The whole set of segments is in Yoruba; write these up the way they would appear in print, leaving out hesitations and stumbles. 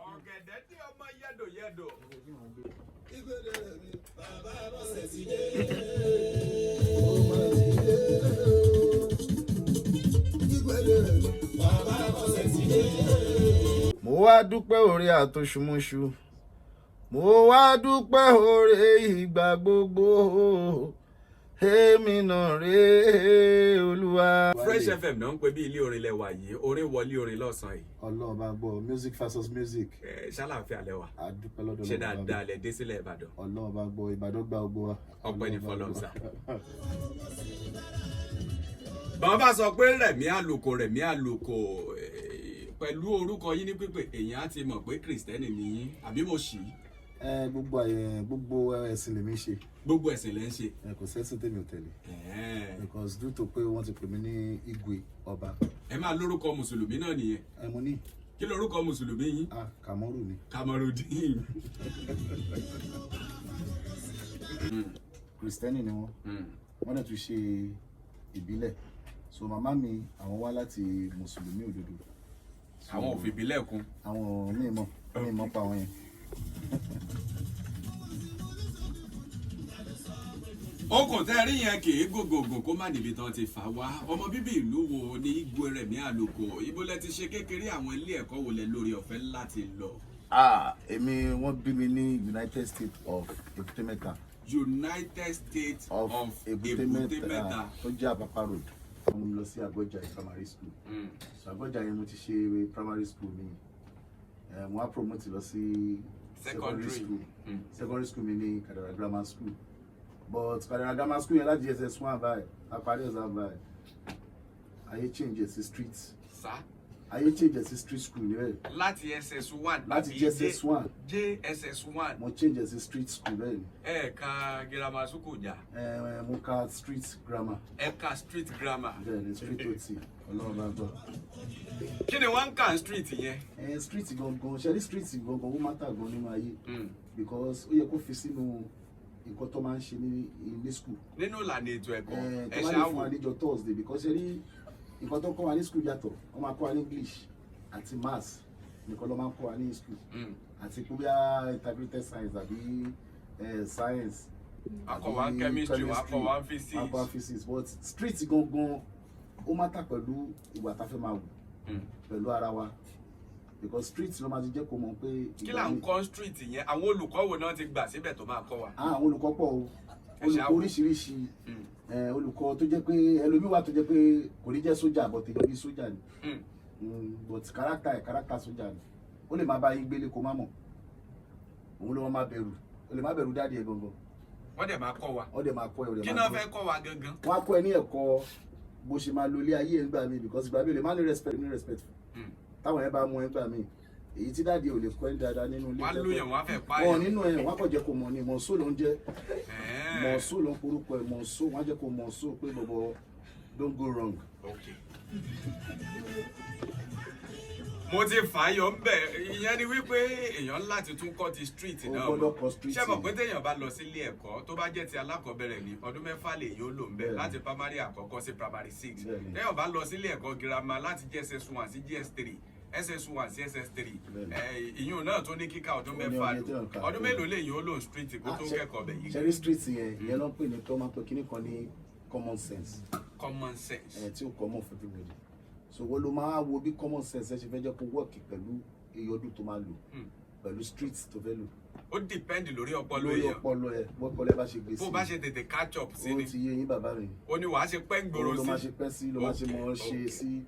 Ọ̀gẹ̀dẹ̀ dé ọmọ yẹ́dòyẹ́dò. Bàbá bọ́sẹ̀ ti dé. Ó máa ti dé o. Ìgbẹ́lẹ̀ rẹ̀ mi. Bàbá bọ́sẹ̀ ti dé. Mo wá dúpẹ́ oore àtòṣùmọṣù, mo wá dúpẹ́ oore ìgbà gbogbo, èmi náà rèé, Olúwa. Fresh FM náà ń pè bí ilé orin lẹwà yìí, orin wọlé orin lọ́sàn-án yìí. Ọlọ́run bá gbọ́, music versus music. Ẹ ṣàlàáfíà lẹwà? A dúpẹ́ lọ́dọ̀ Ṣé Ọlọ́run bá dáadáa lẹ dé sílẹ̀ Ìbàdàn? Ọlọ́run bá gbọ́, Ìbàdàn gba gbogbo wa. Ọpẹ́ ní Ọlọ́run bá f'Ọlọ́run gbọ́. Sà. Bàbá sọ pé Rẹ̀mí Àlùkò, Rẹ̀mí Àlùkò, pẹ̀lú orúkọ yín ní pípé, èèyàn á ti mọ̀ pé Kìrìsìtẹ́nì ni yín, àbí mo ṣì í? Ẹ gbogbo ẹ gbogbo ẹ̀sìn lèmi ṣe. Gbogbo ẹ̀sìn lẹ́ ń ṣe. Ẹ kò sẹ́sìn tèmi ò tẹ̀lé. Because due to pé wọ́n ti pè mí ní Igwe ọba. Ẹ máa lórúkọ mùsùlùmí náà nìyẹn? Ẹ mo ní. Kí lórúkọ mùsùlùmí yín? Ah, Kàmọ́rù ni. Kamarudin. Kristẹni ni wọ́n. Wọ́n dẹ̀ tún ṣe ìbílẹ̀, so màmá mi, àwọn wá láti mùsùlùmí òdodo. So, Àwọn òfin ìbílẹ̀ kún. Àwọn míì mọ̀ míì mọ̀ pa àwọn yẹn. Okùn tẹ́ rí yẹn kì í gògògò kó má níbi tán ti fà wá. Ọmọ bíbí ìlú wo ní Igwe Rẹ̀mí Àlùkò? Ibo lẹ ti ṣe kékeré? Àwọn ilé ẹ̀kọ́ wo lẹ lórí ọ̀fẹ́ láti lọ? Ah, èmi, wọ́n bí mi ní United States of Èbúté Mẹ́ta. United States of of Èbúté Èbúté Mẹ́ta Mẹ́ta. tó jẹ́ Àpápá Road. Mo lọ sí Àgọ́jà primary school. So Àgọ́jà yẹn mo ti ṣe primary school mi. Mo wá promote lọ sí secondary Secondary. school. Secondary school mi ní Kadara Grammar School, but Kadara Grammar School yẹn, láti JSS 1 báyìí, a parí exam báyìí, ayé change ẹ̀ sí street. Sá? Ayé change ẹ̀ sí street school níbẹ̀. Láti SS 1? Láti JSS 1. JSS 1. Mo change ẹ̀ sí street school, bẹ́ẹ̀ ni. Ẹ̀ka girama Sukuja? Ẹ mo ka street grammar. Ẹ̀ka street grammar. Bẹ́ẹ̀ ni, street ot, Ọlọ́run bá gbọ́. Kí ni wọ́n ń kà ní street yẹn? Ẹ street gangan, ṣe ní street gangan, ó matter gan nínú ayé, because ó yẹ kó fi sínú nǹkan tó máa ń ṣe ní school. Nínú ìlànà ètò ẹ̀kọ́. Ẹ Ẹ tó bá lè fún wa ṣáà wò. níjọ́ Thursday, because ṣe rí nǹkan tó kọ́ wa ní school yàtọ̀. Wọ́n máa kọ́ wa ní English àti maths nìkan ló máa ń kọ́ wa ní school, àti pé bóyá integrated science àbí science. Wọ́n kọ́ wa ní àbí chemistry, wọ́n kọ́ wa ní physics. Wọ́n kọ́ wa physics, but street gangan, ó matter pẹ̀lú ìwà tá a fẹ́ máa wù pẹ̀lú ara wa, because street ló máa ti jẹ́ kó mọ̀ pé Kí ìgbà là ń míì- kọ́ street yẹn? Àwọn olùkọ́ wo náà ti gbà síbẹ̀ tó máa kọ́ wa? Ah, àwọn olùkọ́ pọ̀ o. Ẹ ṣe Olùkọ́ àwò. oríṣiríṣi. Olùkọ́ tó jẹ́ pé ẹlòmíì wà tó jẹ́ pé kò ní jẹ́ sójà, but èèyàn bí sójà ni. But character ẹ̀, character sójà ni. Ó lè máa bá yín gbélé kó má mọ̀, òun ló máa bẹ̀rù, ó lè má bẹ̀rù daddy ẹ̀ gangan. Wọ́n dẹ̀ máa kọ́ wa. Ó dẹ̀ máa kọ́ ẹ̀, ó dẹ̀ Kí máa náà gbọ́. fẹ́ kọ́ wa gangan? Wọ́n á kọ́ ẹ ní ẹ̀kọ́ bó ṣe máa lo ilé ayé ẹ̀ ńgbà míì, because ìgbà míì lè má ní respect táwọn yẹn bá mú ẹ ńgbà míì, èyí tí daddy ò lè kọ́ ẹ dáadáa nínú ilé Wọ́n á jẹ́ pé- lóyún, wọ́n á fẹ́ pa wọn ẹ̀. nínú ẹ̀, wọ́n á kàn jẹ́ kó mọ̀ ni. Mọ̀ọ́só ló ń jẹ́. Mọ̀ọ́só ló ń porúkọ ẹ̀, mọ̀ọ́só. Wọ́n á jẹ́ kó mọ̀ọ́só pé bọ̀bọ̀, don't go wrong. Okay. Mo ti fà á yọ ń bẹ̀. Ìyẹn ni wípé èèyàn láti tún kọ́ ti street O náà gbọ́dọ̀ mọ̀. kọ́ street Ṣé mọ̀ yẹn. pé téèyàn bá lọ sílé ẹ̀kọ́ tó bá jẹ́ ti alákọ̀ọ́bẹ̀rẹ̀ ní ọdún 6 lè yóò lò ń bẹ̀, láti primary àkọ́kọ́ sí primary six. Téèyàn bá lọ sílé ẹ̀kọ́ girama, láti JSS 1 sí JS 3, SS 1 sí SS 3, ìyún náà tó ní kíkà ọdún Ó ní 6 ọdún lò. téèyàn kà. Ọdún mélòó lèyìn ó lò ní street kó tó Ah, kẹ́kọ̀ọ́ bẹ̀ yìí? Ṣẹ́rí street yẹn, ìyẹn ló ń pè ní, tó máa ń pè kíní kan ní common sense. Common sense. Ẹ̀ tí ó common for everybody, so wọ́n ló máa wo bí common sense ẹ ṣe fẹ́ jẹ́ kó work pẹ̀lú iye ọdún tó máa lò pẹ̀lú street tó fẹ́ lò. Ó depend lórí ọpọlọ Lórí èèyàn. ọpọlọ ẹ, bọ́pọlọ ẹ bá ṣe gbé sí. Bó bá ṣe tètè catch up sí Ó ni. ti yé yín, bàbá mi. Ó ní wàá ṣe pẹ́ ń gbòòrò Òun ló sí. máa ṣe pẹ́ sí, ló máa ṣe mọ̀ ọ́ ṣe sí.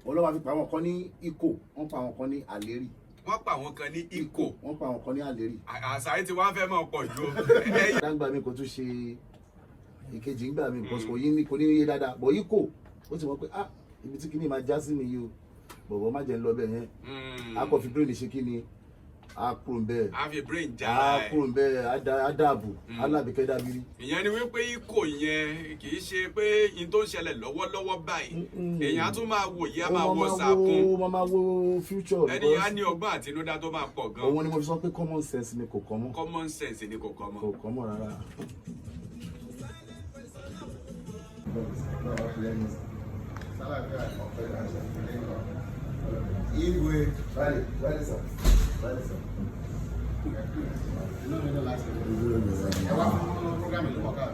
Òun ló máa fi pa àwọn kan ní ikò, wọ́n pa àwọn kan ní àlérí. Wọ́n pa àwọn kan ní ikò. Wọ́n pa àwọn kan ní àlérí. Àṣà yìí ti wá fẹ́ máa pọ̀ ju ẹ̀yìn. Dáńgbà mi kò tún ṣe ìkejì ńgbà mi, because kò yí ní, kò ní yé dáadáa, but ikò, ó ti mọ̀ pé, ah, ibi tí kíní máa já sí nìyí o, bọ̀bọ̀ má jẹ́ ń lọ bẹ́ẹ̀ yẹn. A kò fi brain ṣe kíni, a kúrò ń bẹ́ẹ̀. A fi brain A jára ẹ̀. kúrò ń bẹ́ẹ̀, á dààbò, á làbíkẹ́ dábírí. Ìyẹn ni wípé ikò yẹn kì í ṣe pé in tó ń ṣẹlẹ̀ lọ́wọ́lọ́wọ́ báyìí. Èèyàn á tún máa wòye, á máa Ó wo máa sàkún. wo, máa wo future. Ẹni á ní ọgbọ́n àtinúdá tó máa pọ̀ gan. Òun ni mo fi sọ pé common sense ni kò kọ́ mọ́. Common sense ni kò kọ́ mọ́. Kò kọ́ mọ́ rárá. Igwe. Báyìí, báyìí sir. Inú mi dùn láti rí. Ẹ wá fún program ìlú mọ̀ká.